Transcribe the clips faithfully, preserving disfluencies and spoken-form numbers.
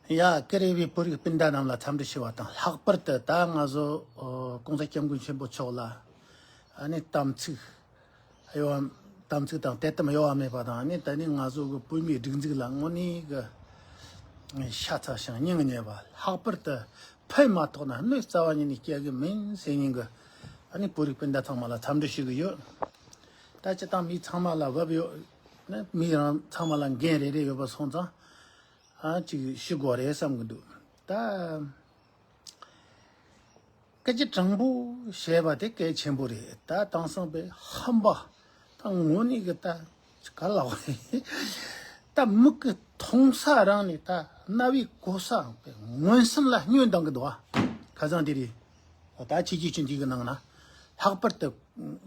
ཡ། ཀུ་རེ་བའི་བོད་རིགས་སྤུན་ཟླ་རྣམས་ལ་འཚམས་འདྲི་ཞུ་བ་དང་། ལྷག་པར་དུ་ད་ང་ཚོ་ཨོ་༸གོང་ས་༸སྐྱབས་མགོན་ཆེན་པོ་མཆོག་ལ་ཨ་ནི་དམ་ཚིག་ཡོད་དམ་ཚིག་དང་དད་དམ་ཡོད་བ་མེད་པ་དང་། ཨ་ནི་ད་ནི་ང་ཚོ་གི་བོད་མིའི་སྒྲིག་འཛུགས་ལ་དངོས་གནས་གི་ཤ་ཚ་ཞིང་སྙིང་ཉེ་བ། ལྷག་པར་དུ་ཕན་མ་ཐོགས་ན་གནོད་རྩ་བ་ཉིད་ནས་སྐྱེལ་གི་མིན་ཟེར་མཁན་གི་ཨ་ནི་བོད་རིགས་སྤུན་ཟླ་ཚང་མ་ལ་འཚམས་འདྲི་ཞུ་གི་ཡོད། ད་སྤྱིར་བཏང་མི་ཚང་མ་ལ་བབས་ཡོད་ན། མི་རང་ཚང་མ་ལ་འགན་རེ་རེ་ཡོད་པ་སོང་ཙང་། ཨ་ཅིག་ཞུ་དགོས་རེད་བསམ་གི་འདུག། ད་སྐད་ཆ་དྲང་པོ་བཤད་པ་དེ་གལ་ཆེན་པོ་རེད། ད་དེང་སང་པའི་ཧམ་པ་ད་དངོས་གནས་གི་ད་ག་ལ་བ་རེད། ད་མིག་གི་མཐོང་ས་རང་ནས་ད་རྣ་བའི་གོ་ས་པའི་མངོན་སུམ་ལ་བསྙོན་བཏང་གི་འདུག་ཨ། ཁ་སང་དེ་རེད། ད་ཆེ་རྒྱུ་ཆེ་འདི་གི་ནང་ན་ལྷག་པར་དུ་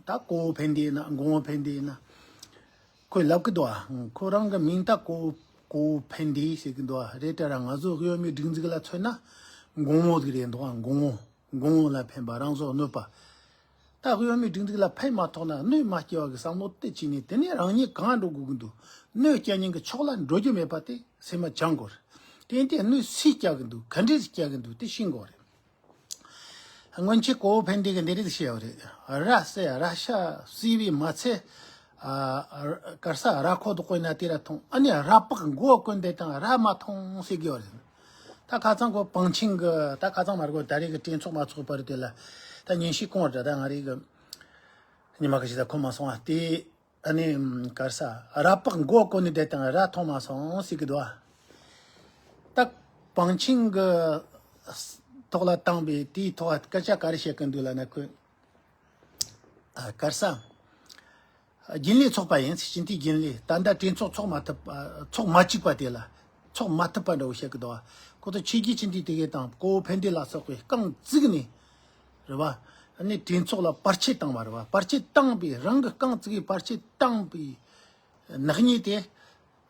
ད་གོ་བོ་ཕན་བདེ་ཡིན་ན། མགོ་བོ་ཕན་བདེ་ཡིན་ན། ཁོས་ལབ་གི་འདུག་ཨ། ཁོ་རང་གི་མིང་ད་གོ་གོ་ཕན་བདེ་ཟེར་གི་འདུག་ཨ། རེད་དྲ་ར། ང་ཚོ་གཡོ་མའི་སྒྲིག་འཛུགས་ལ་མཚོན་ན་མགོ་བོ་ཟིག་རེད་འདུག་ཨ། མགོ་བོ། མགོ་བོ་ལ་ཕན་པ། རང་ཚོ་གནོད་པ། ད་གཡོ་མའི་སྒྲིག་འཛུགས་ལ་ཕན་མ་ཐོགས་ན་གནོད་མ་སྐྱེལ་བ་གི་བསམ་བློ་དེ་བྱས་ནས། དེ་ནས་རང་ཉིད་གང་འགྲོ་དགོས་གི་འདུག། གནོད་སྐྱེལ་མཁན་གི་ཕྱོགས་ལ་འགྲོ་རྒྱུ་མེད་པ་དེ་སེམས་མ་བཅངས་དགོས་རེད། དེ་ཡིན་དུས་གནོད་སུས་སྐྱེལ་གི་འདུག། ག་འདྲས་སྐྱེལ་གི་འདུག། དེ་ཤེས་དགོས་རེད། སྔོན་ཆད་གོ་བོ་ཕན་བདེ་གིས་འདི་རིགས་བཤད་ཡོད་རེད། ར་བསད། ར་ཤ་བསད་པས་མ་ཚད། ཨ་གར་ས་ར་ཁོག་ཏུ་བརྐོས་ན་དེ་ར་ཐོངས། ཨ་ནི་ར་ལྤགས་མགོ་བརྐོས་འདི་དང་ར་མ་ཐོངས་ཟེར་གི་ཡོད་རེད། ད་ཁ་སང་ཁོ་པང་ཆེན་གི། ད་ཁ་སང་མ་རེད། ད་རེས་གི་གྲོས་ཚོགས་མ་ཚོགས་པར་དེ་ལ་ད་ཉིན་ཤས་གོང་རེད། ད་ང་རེས་གི་ཉི་མ་གི་ཞིག་ད་ཁོ་མ་སོང་བ་དེ། ཨ་ནི་གར་ས་ར་ལྤགས་མགོ་བརྐོས་ནི་དེ་དང་ར་ཐོངས་མ་སོང་ཟེར་གི་འདུག་ཨ། ད་པང་ཆེན་གི་ཐོག་ལ་བཏང་པའི་དེའི་ཐོག་སྐད་ཆ་ག་རེ་བཤད་གི་འདུག་ལབ་ན། ཁོས་ཨ་གར་ས་རྒྱུན་ལས་ཚོགས་པ་ཡིན། སྤྱི་འཐུས་རྒྱུན་ལས། ད་ལྟ་གྲོས་ཚོགས་ཚོགས་མ་ཐུབ་པ། ཚོགས་མ་བཅུག་པ་དེ་ལ། ཚོགས་མ་ཐུབ་པ་འདྲ་བོ་བཤད་གི་འདུག་བ། ཁོ་ཚོ་ཆེ་རྒྱུ་ཆེ་འདི་དེ་གའི་དང་གོ་བོ་ཕན་བདེ་ལ་སོགས་པའི་རྐང་བཙུགས་ནས་རེད་བ། ཨ་ནི་གྲོས་ཚོགས་ལ་བར་ཆད་བཏང་བ་རེད་བ། བར་ཆད་བཏང་པའི། རང་གི་རྐང་བཙུགས་པའི་བར་ཆད་བཏང་པའི་ནག་ཉེས་དེ་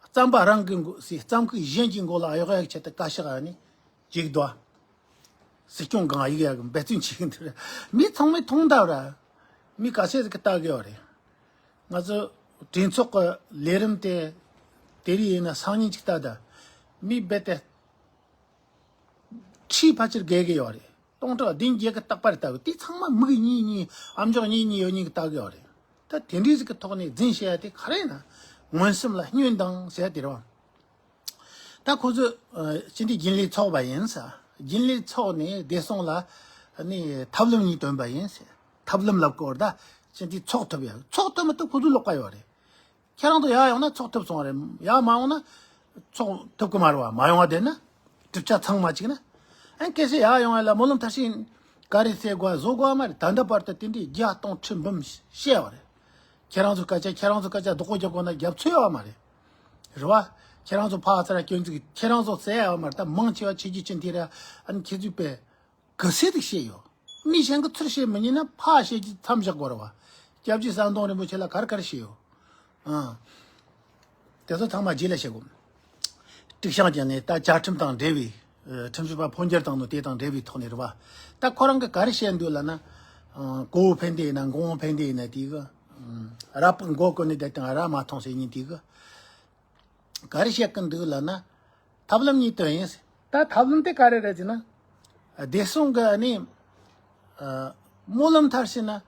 རྩམ་པ་རང་གི་མགོ་ཟེར། རྩམ་ཁུག་གཞན་གྱི་མགོ་ལ་གཡོག་ཡག་ཆེད་དུ་བཀའ་ཤག་ཨ་ནི་བྱེད་གི་འདུག་བ། སྲིད་སྐྱོང་སྒང་གཡུག་ཡག་གི་འབད་བརྩོན་བྱེད་གི་འདུག་རེད། མི་ཚང་མས་མཐོང་ད་ར། མི་ག་ཚད་ཟིག་གིས་ལྟ་གི་ཡོད་རེད། ང་ཚོ་གྲོས་ཚོགས་ཀྱི་ལས་རིམ་དེ་དེ་རིགས་ཡིན་ན་སང་ཉིན་གཅིག་ལྟ་ད། མི་རྦད་དེ་ཁྲི་ཕལ་ཆེར་བརྒལ་གི་ཡོད་རེད། སྟོང་ཕྲག་བདུན་བརྒྱད་ཀྱིས་རྟག་པར་ལྟ་གི། དེ་ཚང་མ་མིག་གཉིས་གཉིས། ཨ་མཆོག་གཉིས་གཉིས་ཡོད་མཁན་གྱིས་ལྟ་གི་ཡོད་རེད། ད་དེ་འདྲའི་ཟིག་གི་ཐོག་ནས་འཛིང་བྱེད་ཡ་དེ་ག་རེ་ཡིན་ན། མངོན་སུམ་ལ་བསྙོན་དང་ཟེར་ཡ་དེ་རེད་བ། ད་ཁོ་ཚོས་ཨ་སྤྱི་འཐུས་རྒྱུན་ལས་ཚོགས་པ་ཡིན་ས། རྒྱུན་ལས་ཚོགས་ནས་བདེ་སྲུང་ལ་ནི་ཐབས་ལམ་གཉིས་བཏོན་པ་ཡིན་ཟེར། ཐབས་ལམ་ལབ་གོ་ར། ད་སྤྱི་འཐུས་ཚོགས་ཐུབ་ཡ། ཚོགས་ཐུབ་མི་ཐུབ་ཁོ་ཚོའི་བློ་ཁ་ཡོད་རེད། ཁྱེད་རང་ཚོ་ཡར་ཡོང་ན་ཚོགས་ཐུབ་སོང་བ་རེད། ཡར་མ་ཡོང་ན་ཚོགས་ཐུབ་གི་མ་རེད་བ། མ་ཡོང་བ་བསྡད་ན་གྲུབ་ཆ་ཚང་མ་བཅུག་ན། ཨ་གལ་སྲིད་ཡར་ཡོང་ཡ་ལ་སྨོན་ལམ་མཐར་ཕྱིན་ག་རེ་ཟེར་དགོས་བཟོ་དགོས་མ་རེད། ད་ལྟ་བར་དུ་དེ་འདྲའི་བརྒྱ་སྟོང་ཁྲི་འབུམ་བཤད་བ་རེད། ཁྱེད་རང་ཚོ་སྐད་ཆ། ཁྱེད་རང་ཚོ་སྐད་ཆ་བདག་པོ་རྒྱག་དགོས་ན་རྒྱབ་ཚོད་ཡོད་མ་རེད། རེད་བ། ཁྱེད་རང་ཚོ་ཕར་ཚུར་སྐྱོན་འཛུགས། ཁྱེད་རང་ཚོ་ཟེར་ཡ་ཡོད་མ་རེད། ད་མང་ཆེ་བ་ཆེ་རྒྱུ་ཆེ་འདི་ར། ཨ་ནི་ཁྱེད་ཚོས་པས་ག་ཚད་ཅིག་བཤད་ཡོད། མི་གཞན་གྱིས་ཚུར་བཤད་མི་ཉན་ན་ཕར་བཤད་རྒྱུ་མཚམས་བཞག་དགོས་རེད་བ། སྐྱབས་རྗེ་ཟམ་གདོང་རིན་པོ་ཆེ་ལ་ག་རེ་ག་རེ་བཤད་ཡོད། ཨང་། དེ་ཚོ་ཚང་མ་རྗེས་ལ་བཤད་དགོས། དཀྲུག་ཤིང་བརྒྱབ་ནས་ད་བཅའ་ཁྲིམས་དང་འབྲེལ་བའི་ཨ་ཁྲིམས་ཞིབ་པ་འཕོ་འགྱུར་བཏང་ནོ་དེ་དང་འབྲེལ་བའི་ཐོག་ནས་རེད་བ། ད་ཁོ་རང་གིས་ག་རེ་བཤད་འདུག་ལབ་ན། ཨ་གོ་བོ་ཕན་བདེ་ཡིན་ན། མགོ་བོ་ཕན་བདེ་ཡིན་ན། དེ་གི་ཨ་ར་ལྤགས་མགོ་བརྐོས་ནས་བསྡད་དང་ར་མ་ཐོངས་ཟེར་མཁན་དེ་གི་ག་རེ་བཤད་གི་འདུག་ལབ་ན། ཐབས་ལམ་གཉིས་བཏོན་ཡིན་ཟེར། ད་ཐབས་ལམ་དེ་ག་རེ་རེད་ཟེར་ན། བདེ་སྲུང་གི་ཨ་ནི་ཨ་སྨོན་ལམ་མཐར་ཕྱིན་ན་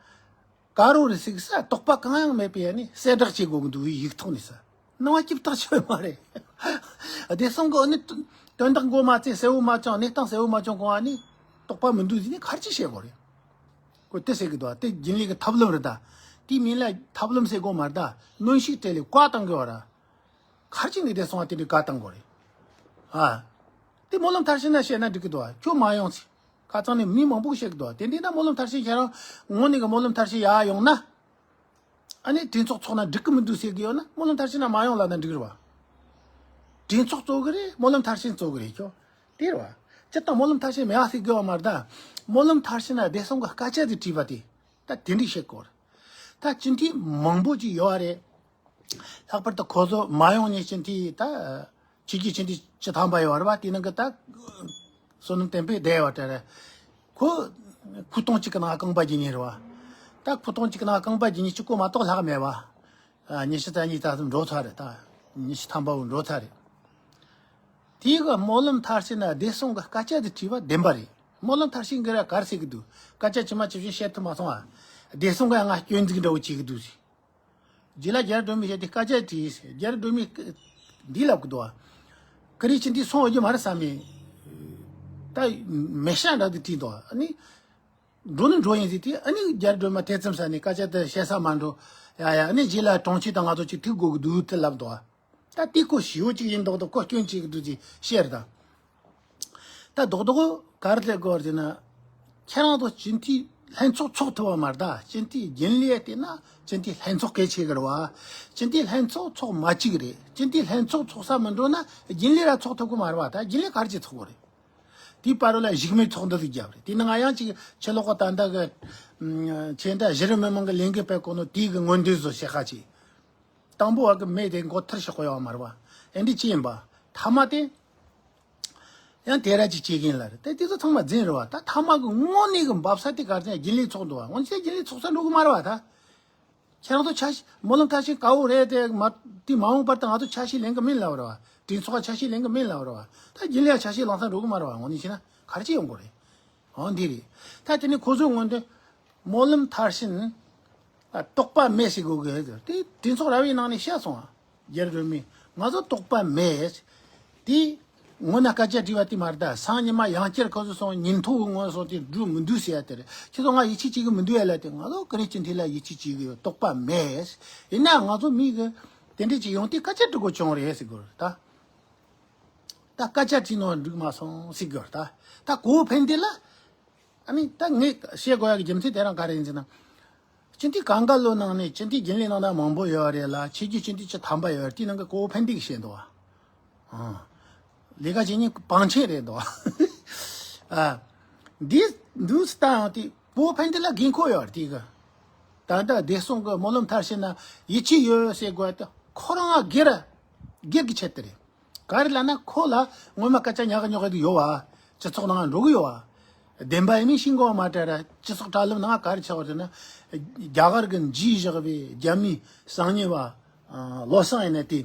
ག་རུ་རེད་ཟེར་གི་ས། དོགས་པ་གང་ཡང་མེད་པའི་ཨ་ནི་གསལ་བསྒྲགས་བྱེད་དགོས་གི་འདུག་བའི་ཡིག་ཐོག་ནས་ས། སྣང་བ་སྐྱིད་ཐག་ཆོད་མ་རེད། བདེ་སྲུང་གི་ཨ་ནི་དོན་དག་མགོ་མ་ཚོས་གསལ་བོ་མ་བྱུང་། གནས་སྟངས་གསལ་བོ་མ་བྱུང་གོང་ཨ་ནི་དོགས་པ་མི་འདུག་ཟེར་ནས་ག་རེ་བྱེད་དགོས་རེད། ཁོས་དེ་ཟེར་གི་འདུག་བ། དེ་རྒྱུན་ལས་ཀྱི་ཐབས་ལམ་རེད་ད། དེའི་མིང་ལ་ཐབས་ལམ་ཟེར་དགོས་མ་རེད་ད། གནོན་ཤུགས་སྤྲད་ལས་བཀའ་བཏང་གི་བ་ར། ག་རེ་བྱས་ནས་བདེ་སྲུང་བ་དེ་འདྲའི་བཀའ་བཏང་དགོས་རེད། ཨ། དེ་སྨོན་ལམ་མཐར་ཕྱིན་ན་བཤད་ན་འགྲིག་གི་འདུག་བ། ཁྱོད་མ་ཡོང་ཚེ། ཁ་སང་ནས་མི་མང་པོ་གིས་བཤད་གི་འདུག་བ། དེ་འདྲ་ན་སྨོན་ལམ་མཐར་ཕྱིན། ཁྱེད་རང་དངོས་གནས་ཀྱི་སྨོན་ལམ་མཐར་ཕྱིན་ཡར་ཡོང་ན། ཨ་ནི་གྲོས་ཚོགས་ཚོགས་ན་འགྲིག་གི་མི་འདུག་ཟེར་གི་ཡོད་ན། སྨོན་ལམ་མཐར་ཕྱིན་ན་མ་ཡོང་ལབ་ན་འགྲིག་རེད་བ། གྲོས་ཚོགས་གཙོ་གི་རེད། སྨོན་ལམ་མཐར་ཕྱིན་གཙོ་གི་རེད། ཁྱོད་དེ་རེད་བ། སྤྱིར་བཏང་སྨོན་ལམ་མཐར་ཕྱིན་མེད་ཟེར་གི་ཡོད་མ་རེད་ད། སྨོན་ལམ་མཐར་ཕྱིན་ན་བདེ་སྲུང་གི་སྐད་ཆ་དེ་དྲིས་པ་དེ། ད་དེ་འདྲ་བཤད་དགོས་རེད། ད་སྤྱི་འཐུས་མང་པོ་ཅིག་ཡོད་རེད། ལྷག་པར་དུ་ཁོ་ཚོ་མ་ཡོང་ནས་སྤྱི་འཐུས་ད། ཆེ་རྒྱུ་ཆེ་འཐུས་བཅུ་ཐམ་པ་ཡོད་རེད་བ། དེ་ནང་གི་ད་བསོད་ནམས་བསྟན་འཕེལ་བསྡད་ཡོད་རེད། ཁོ་ཁུག་སྟོང་གཅིག་གི་ནང་རྐང་པ་བརྒྱབ་མཁན་རེད་བ། ད་ཁུག་སྟོང་གཅིག་གི་ནང་རྐང་པ་བརྒྱབ་མཁན་གཅིག་པོ་མ་གཏོགས་ལྷག་མེད་བ། ཨ། ཉི་ཤུ་རྩ་གཉིས་རྩ་གསུམ་འགྲོ་ཚར་རེད། ད་ཉི་ཤུ་ཐམ་པ་བོ་འགྲོ་ཚར་རེད། དེའི་གི་སྨོན་ལམ་མཐར་ཕྱིན་ན་བདེ་སྲུང་གི་སྐད་ཆ་དེ་དྲིས་པ་བདེན་པ་རེད། སྨོན་ལམ་མཐར་ཕྱིན་གི་ར་གར་ཟེར་གི་འདུག་སྐད་ཆ་ཇི་མ་ཇི་བཞིན་བཤད་ཐུབ་མ་སོང་ཨ། བདེ་སྲུང་ག་ང་སྐྱོན་འཛུགས་འདྲ་བོ་བྱེད་གི་འདུག་ཟེར། རྗེས་ལ་རྒྱལ་བ་སྒྲོལ་མས་བཤད་དེ་སྐད་ཆ་དྲིས། རྒྱལ་བ་སྒྲོལ་མས་འདི་ལབ་གི་འདུག་ཨ། ཀུ་རེ་ཅི་འདི་སོང་འོ་རྒྱུ་མ་རེད་བསམ་མེད། ད་མེ་ཤ་འདྲ་དེ་དྲིས་འདུག་ཨ་ནི། འགྲོ་ནི་འགྲོ་ཡིན་ཟེར་དུས་ཨ་ནི་རྒྱལ་སྒྲོལ་མ་ཐེ་ཚོམ་ཟ་ནས་སྐད་ཆ་དེ་བཤད་ས་མ་འགྲོ། ཡ་ཡ་ཨ་ནི་རྗེས་ལ་གྲོང་ཁྱེར་དང་ང་ཚོ་གཅིག་ཐུག་དགོས་ཀྱི་འདུག་དེ་ལབ་འདུག་ད་དེ་ཁོ་ཞི་བོ་གཅིག་ཡིན་མདོག་མདོག་ཁོ་སྐྱོན་གཅིག་གི་འདུག་ཅེས་བཤད་རེད་ད། ད་རྡོག་རྡོག་ག་རེ་ལས་དགོས་ཟེར་ན། ཁྱེད་རང་ཚོ་སྤྱི་འཐུས་ལྷན་ཚོགས་ཚོགས་ཐུབ་པ་མ་རེད་ད། སྤྱི་འཐུས་རྒྱུན་ལས་བལྟས་ན་སྤྱི་འཐུས་ལྷན་ཚོགས་གལ་ཆེ་གི་རེད་བ། སྤྱི་འཐུས་ལྷན་ཚོགས་ཚོགས་མ་བཅུག་རེད། སྤྱི་འཐུས་ལྷན་ཚོགས་ཚོགས་ས་མི་འགྲོ་ན་རྒྱུན་ལས་ར་ཚོགས་ཐུབ་གི་མ་རེད་བ། ད་རྒྱུན་ལས་ག་རེ་བྱེད་ཚོགས་གི་རེད། དེའི་བར་ལ་བཞུགས་མོལ་ཚོགས་འདུ་ཟིག་བརྒྱབ་རེད། དེ་ནི་ང་ཡང་ཅིག་ཕྱི་ལོགས་གི་ད་ལྟ་གི་ཨམ་ཁྱེད་འདྲ་གཞི་རིམ་མི་མང་གི་ལས་འགུལ་སྤེལ་གོ་ནོ་དེའི་གི་མངོན་འདོད་བཟོ་བྱེད་ཁ་ཅིག་དང་པོ་བ་གི་མེ་དེ་མགོ་ཐུར་ཞིག་གོ་ཡོང་མ་རེད་བ། ཨེ་འདྲ་ཅི་ཡིན་པ། ཐ་མ་དེ་ཡང་དེ་ར་ཅིག་བྱེད་ཀྱིན་ལ་རེད། དེ་དེ་ཚོ་ཚང་མ་རྫུན་རེད་བ། ད་ཐ་མ་གི་དངོས་གནས་གི་འབབ་ས་དེ་གར་ཚན་རྒྱུན་ལས་ཚོགས་འདུག་བ། འོན་ཀྱང་རྒྱུན་ལས་ཚོགས་ས་འགྲོ་གི་མ་རེད་བ་ད། ཁྱེད་རང་ཚོ་ཆ་ཤས་སྨོན་ལམ་མཐར་ཕྱིན་དཀའ་བོ་རེད་དེ་མ། དེ་མ་འོངས་པར་དུ་ང་ཚོ་ཆ་ཤས་ལེན་གི་མིན་ལབ་རེད་བ། གྲོས་ཚོགས་ཆ་ཤས་ལེན་གི་མིན་ལབ་རེད་བ། ད་རྒྱུན་ལས་ཆ་ཤས་ལེན་ས་འགྲོ་གི་མ་རེད་བ། འོ་ནི་བྱས་ན་ག་རེ་བྱེད་ཡོང་གི་རེད། འོ་འདི་རེད། ད་དེ་ནི་ཁོ་ཚོའི་མངོན་འདོད། སྨོན་ལམ་མཐར་ཕྱིན། ཨ། དོགས་པ་མེད་ཟེར་དགོས་གི་རེད། དེ་གྲོས་ཚོགས་ར་བའི་ནང་ནས་བཤད་སོང་ཨ། རྒྱལ་སྒྲོལ་མས་ང་ཚོ་དོགས་པ་མེད། དེ་སྔོན་ན་སྐད་ཆ་དྲིས་པ་དེ་མ་རེད་ད། སང་ཉི་མ་ཡང་བསྐྱར་ཁོ་ཚོ་སོང་ཉིན་ཐོ་གི་ངོ་སོང་དེ་འགྲོ་མི་འདུག་ཟེར་ཡ་དེ་རེད། ཁྱེད་ཚོ་ང་ཡིད་ཆེས་བྱེད་གི་མི་འདུག་ཡ་ལ་དེ་ང་ཚོ་ཀུ་རེ་སྤྱི་འཐུས་ལ་ཡིད་ཆེས་བྱེད་གི་ཡོད། དོགས་པ་མེད། ཡིན་ན་ང་ཚོ་མི་གི་དེ་འདྲས་ཅིག་ཡོང་དུས་སྐད་ཆ་དྲི་དགོས་བྱུང་རེད་ཟེར་དགོས་རེད་ད། ད་སྐད་ཆ་དྲིས་ནོ་འགྲིག་མ་སོང་ཟེར་དགོས་རེད་ད། ད་གོ་བོ་ཕན་བདེ་ལ། ཨ་ནི་ད་ངས་བཤད་དགོས་ཡ་གི་རྒྱུ་མཚན་དེ་རང་ག་རེ་ཡིན་ཟེར་ན། སྤྱི་འཐུས་གང་ག་ལོ་ནང་ནས་སྤྱི་འཐུས་རྒྱུན་ལས་གནང་ན་མང་པོ་ཡོད་རེད་ལ། ཆེད་བརྒྱུད་སྤྱི་འཐུས་བཅུ་ཐམ་པ་ཡོད་རེད། དེའི་ནང་གི་གོ་བོ་ཕན་བདེ་གིས་བཤད་འདུག་བ། ཨང་། ལས་ཀ་བྱེད་མཁན་བང་ཆེན་རེད་འདུག་བ། ཨ། འདི་འདུག་སྟངས་དེ་གོ་བོ་ཕན་བདེ་ལ་འགན་ཁུར་ཡོད་རེད་དེ་གི། ད་ལྟ་བདེ་སྲུང་གི་སྨོན་ལམ་མཐར་ཕྱིན་ན་ཡིད་ཆེས་ཡོད་ཟེར་དགོས་དེ་ཁོ་རང་སྒེར་སྒེར་གྱི་ཆེད་དུ་རེད། ག་རེ་ལབ་ན་ཁོ་ལ་སྔོན་མ་སྐད་ཆ་ཉག་གི་ཉོག་གི་དེ་ཡོད་བ། སྤྱི་ཚོགས་ནང་འགྲོ་གི་ཡོད་བ། བདེན་པ་ཡིན་མིན་ཤེས་དགོས་བ་མ་རེད་ར། སྤྱི་ཚོགས་དྲ་ལམ་ནང་ག་རེ་ཆགས་པ་རེད་ན། རྒྱ་གར་གི་འཇིགས་བཞག་པའི་རྒྱ་མིའི་གསང་ཉུལ་བ། ཨ། བློ་བཟང་ཡིན་ན་དེ།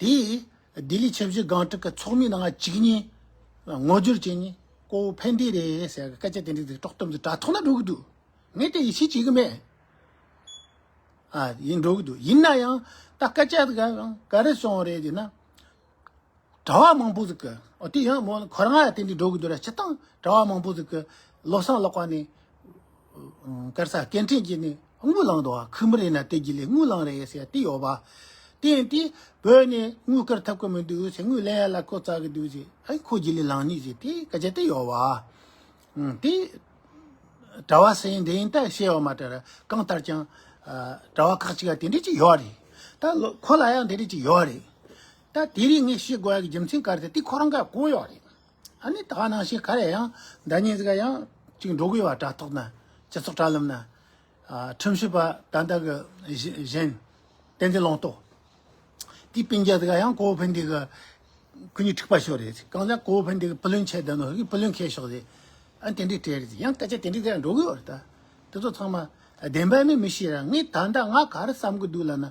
དེས་ལྡི་ལི་ཆུ་བཞི་སྒང་དྲུག་གི་ཚོགས་མི་ནང་གཅིག་ཉིད་ངོ་སྦྱོར་བྱེད་ཉིན་གོ་བོ་ཕན་བདེ་རེད་ཟེར་སྐད་ཆ་དེ་འདྲ་དེ་དཀྲོག་གཏམ་དེ་དྲ་ཐོག་ན་འགྲོ་གི་འདུག་ངས་དེ་ཡིད་ཆེས་བྱེད་གི་མེད། ཨ། ཡིན་འགྲོ་གི་འདུག་ཡིན་ན་ཡང་ད་སྐད་ཆ་དེ་ག་ཡང་ག་རེ་སོང་རེད་ཟེར་ན། གྲྭ་བ་མང་པོ་ཟིག་གི། ཨོ་དེ་ཡང་མོ་ཁོ་རང་ཡང་དེ་འདྲ་འགྲོ་གི་འདུག་ར། སྤྱིར་བཏང་གྲྭ་བ་མང་པོ་ཟིག་གི་བློ་བཟང་ལགས་ཀ་ནས། ཨ། གར་ས་སྐད་འཕྲིན་བརྒྱུད་ནས་དངུལ་བླངས་འདུག་བ། ཁུ་མི་རེད་ན་དེ་བརྒྱུད་ལས་དངུལ་བླངས་རེད་ཟེར་དེ་ཡོད་པ། དེ་ཡིན་དུས་བོད་ནས་དངུལ་བསྐུར་ཐུབ་ཀྱི་མི་འདུག་ཟེར། དངུལ་ལེན་ཡ་ལ་ཁོ་བཙལ་གི་འདུག་ཟེར། ཨ། ཁོ་བརྒྱུད་ལས་བླངས་ནི་ཟེར་དེ་སྐད་ཆ་དེ་ཡོད་པ། ཨང་། དེ་གྲྭ་བ་ཟེར་ཡིན་དེ་ཡིན་ད་བཤད་ཡོད་མ་རེད་ར། གང་ལྟར་ཀྱང་། ཨ། གྲྭ་བ་ཁག་ཅིག་ག་དེ་འདྲ་ཅིག་ཡོད་རེད། ད་ལོ་ཁོ་ལ་ཡང་དེ་འདྲ་ཅིག་ཡོད་རེད། ད་དེ་རིང་ངས་བཤད་དགོས་ཡ་གི་རྒྱུ་མཚན་ག་རེ་ཟེར་དེ་ཁོ་རང་ག་གོ་ཡོད་རེད། ཨ་ནི་ད་ག་ནང་བཞིན་ག་རེ་ཡང་ཟླ་ཉིན་ཟིག་ཡང་ཅིག་འགྲོ་གི་ཡོད་པ། དྲ་ཐོག་ན་སྤྱི་ཚོགས་དྲ་ལམ་ན། ཨ། ཁྲིམས་ཞིབ་པ་ད་ལྟ་གི་གཞན་གཞན་བསྟན་འཛིན་ལུང་རྟོགས། དེའི་སྤུན་ཀྱག་ཟིག་ཡང་གོ་བོ་ཕན་བདེ་གི་ཁོ་གཉིས་འཁྲུག་པ་ཤོར་རེད། གང་ལྟར་གོ་བོ་ཕན་བདེ་གི་བུ་ལོན་ཆད་བསྡད་ནོ་གི་བུ་ལོན་ཁེལ་ཤོག་ཟེར། ཨ། དེ་འདྲའི་གྲས་རེད། ཡང་སྐད་ཆ་དེ་འདྲའི་ཟིག་འགྲོ་གི་ཡོད་རེད་ད། དེ་ཚོ་ཚང་མ་བདེན་པ་མིན་མི་ཤེས་ར། ངས་ད་ལྟ་ང་ག་རེ་བསམ་གི་འདུག་ལབ་ན།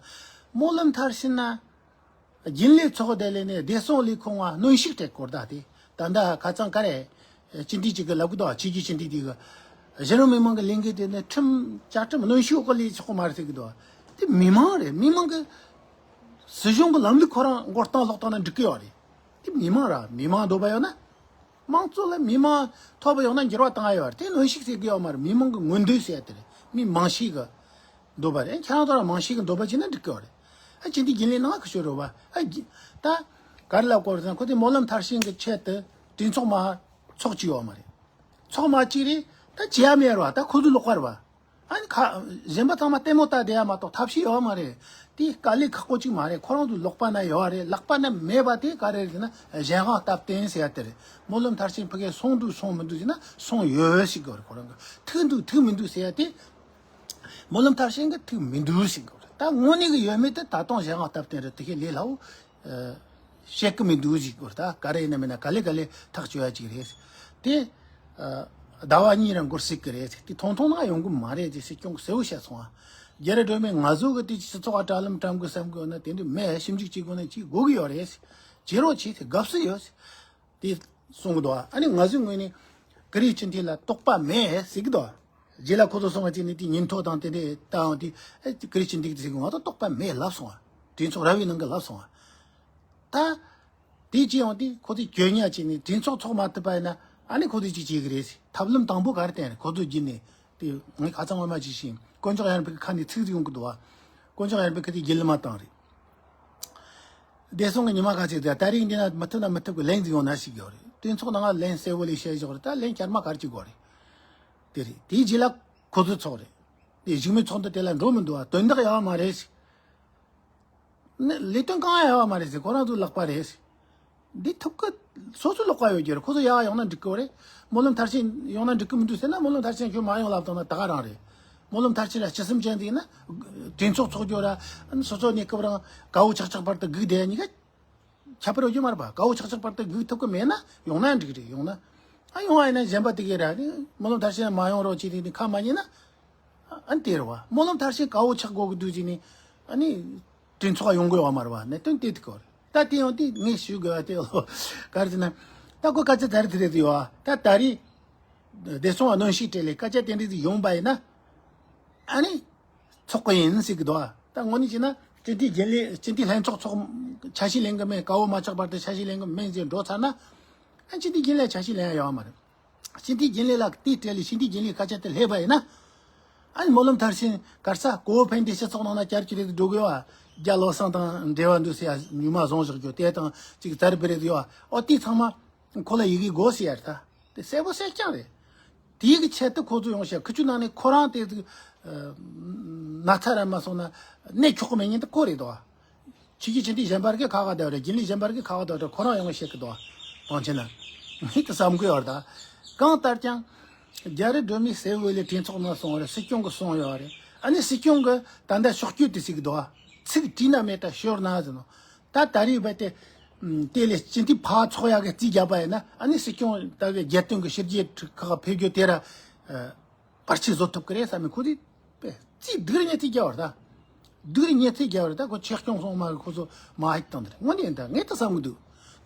སྨོན་ལམ་མཐར་ཕྱིན་ན། རྒྱུན་ལས་ཚོགས་སྡེ་ལས་ནས་བདེ་སྲུང་ལས་ཁུངས་ལ་གནོན་ཤུགས་སྤྲད་དགོས་ད་དེ། ད་ལྟ་ཁ་སང་ག་རེ། སྤྱི་འཐུས་གཅིག་གིས་ལབ་གི་འདུག་སྤྱི་འཐུས་སྤྱི་འཐུས་དེ་གི། གཞི་རིམ་མི་མང་གི་ལས་འགུལ་དེ་ནི་ཁྲིམས་བཅའ་ཁྲིམས་གནོན་ཤུགས་འོག་ལས་ཆོག་གི་མ་རེད་ཟེར་གི་འདུག་དེ་མི་མང་རེད། མི་མང་གི་སྲིད་གཞུང་གི་ལམ་ལུགས་ཁོ་རང་མགོ་རྟིང་སློག་བཏང་ན་འགྲིག་གི་ཡོད་རེད། དེ་མི་མང་ར། མི་མང་འདོད་པ་ཡོད་ན། དམངས་གཙོ་ལ་མི་མང་ཐོབ་ཡོང་ན་འགྱུར་བ་བཏང་ཡ་ཡོད་རེད། དེ་གནོན་ཤུགས་ཟེར་གི་ཡོད་མ་རེད། མི་མང་གི་མངོན་འདོད་ཟེར་ཡ་དེ་རེད། མི་མང་ཤས་གི་འདོད་པ་རེད། ཁྱེད་རང་ཚོ་ར་མང་ཤས་གི་འདོད་པ་བྱས་ན་འགྲིག་གི་ཡོད་རེད། ཨ། སྤྱི་འཐུས་རྒྱུན་ལས་ནང་གི་ཤོད་རོགས་པ། ཨ། རྒྱུ་ད་ག་རེ་ལབ་དགོས་རེད་ཟེར་ན། ཁོ་དེ་སྨོན་ལམ་མཐར་ཕྱིན་གི་ཆེད་དུ་གྲོས་ཚོགས་མ་ཚོགས་ཀྱི་ཡོད་མ་རེད། ཚོགས་མ་གཅིག་རེད། ད་བྱེད་ཡ་མེད་ར་བ། ད་ཁོ་ཚོ་ལོག་པ་ར་བ། ཨ་ནི་ཁ་གཞན་པ་ཚང་མ་ལྟད་མོ་ལྟ་བསྡད་ཡ་མ་གཏོགས་ཐབས་ཤེས་ཡོད་མ་རེད། དེ་དཀའ་ལས་ཁག་པོ་གཅིག་མ་རེད། ཁོ་རང་ཚོ་ལོག་པ་ན་ཡོད་རེད། ལག་པ་ན་མེད་པ་དེ་ག་རེ་རེད་ཟེར་ན། གཞན་དབང་སྟབས་བསྟུན་ཟེར་ཡ་དེ་རེད། སྨོན་ལམ་མཐར་ཕྱིན་ཕ་གིར་སོང་འདུག་སོང་མི་འདུག་ཟེར་ན་སོང་ཡོད་ཟེར་གི་རེད། ཁོ་རང་གི་ཐུག་འདུག་ཐུག་མི་འདུག་ཟེར་ཡ་དེ། སྨོན་ལམ་མཐར་ཕྱིན་གི་ཐུག་མི་འདུག་ཟེར་གི་རེད། ད་དངོས་གནས་གི་ཡོད་མེད་དེ་ད་དུང་གཞན་དབང་སྟབས་བསྟུན་རེད། དེ་ཤེས་ལས་སླ་བོ། ཨ། བཤད་གི་མི་འདུག་ཟེར་གི་རེད། ད་ག་རེ་ཡིན་ན་མིན་ན་ག་ལེ་ག་ལེ་ཐག་གཅོད་ཡ་ཅིག་རེད། དེ། ཨ། ཟླ་བ་གཉིས་ར་འགོར་སྲིད་གི་རེད། དེ་ཐུང་ཐུང་ནང་ཡོང་གི་མ་རེད། དེ་སྲིད་སྐྱོང་གི་གསལ་བོ་བཤད་སོང་ཨ། རྒྱ་རི་སྒྲོལ་མས་ང་ཚོ་གི་དེ་སྤྱི་ཚོགས་ཨ་དྲ་ལམ་བཀྲམ་དགོས་བསམ་གི་ཡོད་ན་དེ་འདྲ་མེད། ཞིབ་འཇུག་བྱེད་དགོས་ན་ཅིག་དགོས་གི་ཡོད་རེད། བྱེད་རོགས་བྱེད་དེ་དགའ་བསུ་ཡོད། དེ་གསུང་གི་འདུག་ཨ་ནི་ང་ཚོའི་ངོས་ནས་ཀུ་རེ་སྤྱི་འཐུས་ལ་དོགས་པ་མེད་ཟེར་གི་འདུག་རྗེས་ལ་ཁོ་ཚོ་སོང་བ་ཅིག་ནི་དེ་ཉིན་ཐོ་དང་དེ་འདྲའི་ལྟའང་དེ་ཀུ་རེ་སྤྱི་འཐུས་ཟེར་གི་ང་ཚོ་དོགས་པ་མེད་ལབ་སོང་བ། གྲོས་ཚོགས་ར་བའི་ནང་གི་ལབ་སོང་བ། ད་དེ་ཅི་ཡང་དེ་ཁོ་ཚོས་གྱོད་ཉག་ཅིག་ནི་གྲོས་ཚོགས་ཚོགས་མ་ཐུབ་པ་ཡིན་ན་ཨ་ནི་ཁོ་ཚོས་ཅི་བྱེད་གི་རེད་ཟེར། ཐབས་ལམ་དང་པོ་ག་རེ་བསྟན་རེད། ཁོ་ཚོ་བརྒྱུད་ནས་དེ་ངས་ཁ་ཚང་ངོ་མ་ཅིག་ཤེས། དཀོན་མཆོག་ཡར་འཕེལ་གི་ཁ་ནས་ཚིག་ཡོང་གི་འདུག་བ། དཀོན་མཆོག་ཡར་འཕེལ་གི་དེ་བརྒྱུད་ལམ་མ་བཏང་རེད། བདེ་སྲུང་གི་ཉི་མ་ག་ཚོད་དེ་ད་རིང་འདི་ན་མི་ཐུབ་ན་མི་ཐུབ་གི་ལན་ཟིག་ཡོང་ན་ཞིག་ཡོད་རེད། དེ་ཚོགས་ནང་ལན་གསལ་བོ་ལས་བཤད་བཞག་རེད། ད་ལན་བསྐྱར་མ་གར་གྱི་དགོས་རེད། དེ་རེད། དེའི་རྗེས་ལ་ཁོ་ཚོའི་ཚོགས་རེད། དེ་བཞུགས་མོལ་ཚོགས་འདུ་དེ་ལ་འགྲོ་མི་འདུག་བ། དོན་དག་ཡག་མ་རེད་ཟེར། ནི་ལས་དོན་གང་ཡག་མ་རེད་ཟེར། ཁོ་རང་ཚོའི་ལག་པ་རེད་ཟེར། འདི་ཐུབ་ཀི། སོ་སོའི་ལག་པ་ཡོད་རྒྱུ་རེད། ཁོ་ཚོ་ཡག་ཡོང་ན་འགྲིག་གི་རེད། སྨོན་ལམ་མཐར་ཕྱིན་ཡོང་ན་འགྲིག་གི་མི་འདུག་ཟེར་ན། སྨོན་ལམ་མཐར་ཕྱིན་ཁྱོད་མ་ཡོང་ལབ་བཏང་ན་ད་ག་རང་རེད། སྨོན་ལམ་མཐར་ཕྱིན་ལ་སྤྱི་སེམས་ཅན་ཟིག་ཡིན་ན། གྲོས་ཚོགས་ཚོགས་རྒྱུ་ར། སོ་སོ་གནས་སྐབས་རང་དགའ་བོ་ཆག་ཆག་བར་དུ་སྒུག་བསྡད་ཡ་གཉིས་ཀ་ཁྱད་པར་ཡོད་རྒྱུ་མ་རེད་པ། དགའ་བོ་ཆག་ཆག་བར་དུ་སྒུག་ཐུབ་ཀི་མེད་ན་ཡོང་ན་འགྲིག་རེད། ཡོང་ན། ཨ་ཡོང་བ་ཡིན་ན་གཞན་པ་དེ་གས་ར་ནི་སྨོན་ལམ་མཐར་ཕྱིན་མ་ཡོང་རོགས་བྱས་ཏེ་ནི་ཁ་མ་ཉན་ན། ཨ་དེ་རེད་བ། སྨོན་ལམ་མཐར་ཕྱིན་དགའ་བོ་ཆག་དགོས་ཀྱི་འདུག་ཅེས་ནི། ཨ་ནི་གྲོས་ཚོགས་ཡོང་དགོས་བ་མ་རེད་བ། གནད་དོན་དེ་དེ་གོ་རེད། ད་དེ་ཡང་དེ་ངས་ཞུ་དགོས་བ་དེ་ལོ་ག་རེ་ཟེར་ན། ད་ཁོ་སྐད་ཆ་ད་རེས་དེ་རེད་ཡོད་བ། ད་ད་རེས་བདེ་སྲུང་གནོན་ཤུགས་སྤྲད་ལས་སྐད་ཆ་དེ་འདྲ་ཟིག་ཡོང་པ་ཡིན་ན། ཨ་ནི་ཚོགས་གི་ཡིན་ཟེར་གི་འདུག་ད་དངོས་གནས་བྱས་ན་སྤྱི་འཐུས་རྒྱུན་ལས། སྤྱི་འཐུས་ལྷན་ཚོགས་ཚོགས་ཆ་ཤས་ལེན་གི་མེད། དགའ་བོ་མ་ཆགས་བར་དུ་ཆ་ཤས་ལེན་གི་མེད་ཟེར་འགྲོ་ཚར་ན། ཨ་སྤྱི་འཐུས་རྒྱུན་ལས་ཆ་ཤས་ལེན་ཡ་ཡོད་མ་རེད། སྤྱི་འཐུས་རྒྱུན་ལས་ལ་དེ་སྤྲད་ལས་སྤྱི་འཐུས་རྒྱུན་ལས་སྐད་ཆ་དེ་སླེབས་པ་ཡིན་ན། ཨ་ནི་སྨོན་ལམ་མཐར་ཕྱིན་ག་རེ་ཟེར། གོ་བོ་ཕན་བདེ་སྤྱི་ཚོགས་ནང་ན་བསྐྱར་བཅོས་རེ་འགྲོ་དགོས་བ། རྒྱ་བློ་བཟང་དང་འབྲེལ་བ་འདུག་ཟེར་ཡ་ཉུང་མ་བཟུང་བཞག་རྒྱུ་དེ་དང་ཅིག་དར་སྤེལ་རེ་འདུག་བ། ཨོ་དེ་ཚང་མ་ཁོ་ལ་ཡི་གེ་དགོས་ཟེར་ཡ་རེད། ད་དེ་གསལ་པོ་གསལ་རྐྱང་རེད། དེའི་གི་ཆེད་དུ་ཁོ་ཚོ་ཡོང་ཤག་ཁི་ཆུ་ནང་ནས་ཁོ་རང་དེ་ཟིག་ན་ཚ་ར་མ་སོང་ན་གནས་ཆོག་གི་མེད་ཉིན་དེ་ཁོ་རེད་དོ། ཆོས་བརྒྱུད་སྤྱི་འཐུས་གཞན་པར་གི་ཁ་ཁ་བརྡ་རེད། རྒྱུན་ལས་གཞན་པར་གི་ཁ་ཁ་བརྡ་རེད། ཁོ་རང་ཡོང་བཤད་གི་དོ། གང་བྱས་ན་ངས་དེ་བསམ་གི་ཡོད་རེད། ད་གང་ལྟར་ཀྱང་རྒྱ་རི་སྒྲོལ་མའི་སྲས་པོ་ལས་གྲོས་ཚོགས་ནང་སོང་བ་རེད། སྲིད་སྐྱོང་གི་སོང་ཡོད་རེད། ཨ་ནི་སྲིད་སྐྱོང་གི་ད་ལྟ་ཕྱོགས་བསྐྱོད་དེ་ཟིག་གི་དོ། ཚིག་བྲིས་ན་མེད་ད་ཤོར་ན་ཟེར་ནོ། ད་ད་རེས་བས་ཏེ། དེ་ལས་སྤྱི་འཐུས་ཕར་ཚོགས་ཡག་གི་རྩིས་བརྒྱབ་པ་ཡིན་ན། ཨ་ནི་སྲིད་སྐྱོང་ད་གི་རྒྱལ་དོན་གི་ཕྱི་རྒྱལ་ཁག་ཕེབས་རྒྱུ་དེ་ར་བར་ཆད་བཟོ་ཐུབ་ཀི་རེད་བསམ་མི་ཁོ་དེ་རྩིས་སྡུག་རུ་ཉེས་རྩིས་བརྒྱབ་པ་རེད། ད་སྡུག་རུ་ཉེས་རྩིས་བརྒྱབ་པ་རེད། ད་ཁོ་ཆོས་སྐྱོང་སོང་མ་གི་ཁོ་ཚོ་མ་ཧིག་བཏང་དེ་རེད། དངོས་གནས་ཡིན། ད་ངས་ད་བསམ་གི་འདུག་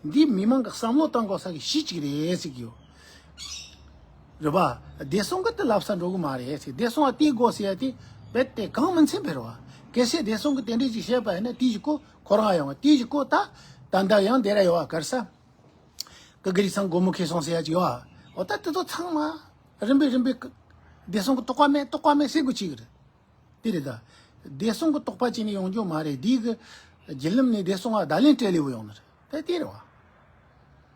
འདི་མི་མང་གི་བསམ་བློ་བཏང་དགོས་ས་གི་གཞི་གཅིག་རེད་ཟེར་གི་ཡོད། རེད་པ། བདེ་སྲུང་གི་དེ་ལབ་ས་འགྲོ་གི་མ་རེད་ཟེར། བདེ་སྲུང་ལ་དེ་དགོས་ཟེར་ཡ་དེ་རྦད་དེ་གང་མིན་ཚན་འཕེར་བ། གལ་སྲིད་བདེ་སྲུང་གི་དེ་འདྲས་ཅིག་བཤད་པ་ཡིན་ན་དེ་ཞིག་གོ་ཁོ་རང་ཡོང་བ། དེ་ཞིག་གོ་ད་ད་ལྟ་ཡང་དེ་ར་ཡོད་བ། ག་རེ་ཟེར། ཀི་ཀི་རི་ཚང་སྒོ་མོ་ཁེ་སོང་ཟེར་ཡ་ཅིག་ཡོད་བ། འོ་ད་དེ་ཚོ་ཚང་མ་རིམ་པས་རིམ་པས་བདེ་སྲུང་གི་དོགས་པ་མེད་དོགས་པ་མེད་ཟེར་དགོས་ཀྱི་རེད། དེ་རེད་ད། བདེ་སྲུང་གི་དོགས་པ་བྱས་ནས་ཡོང་རྒྱུ་མ་རེད། འདི་གི་བརྒྱུད་ལམ་ནས་བདེ་སྲུང་ལ་བརྡ་ལན་སྤྲད་ལེ་བོ་ཡོང་ནི་རེད། དེ་དེ་རེད་བ།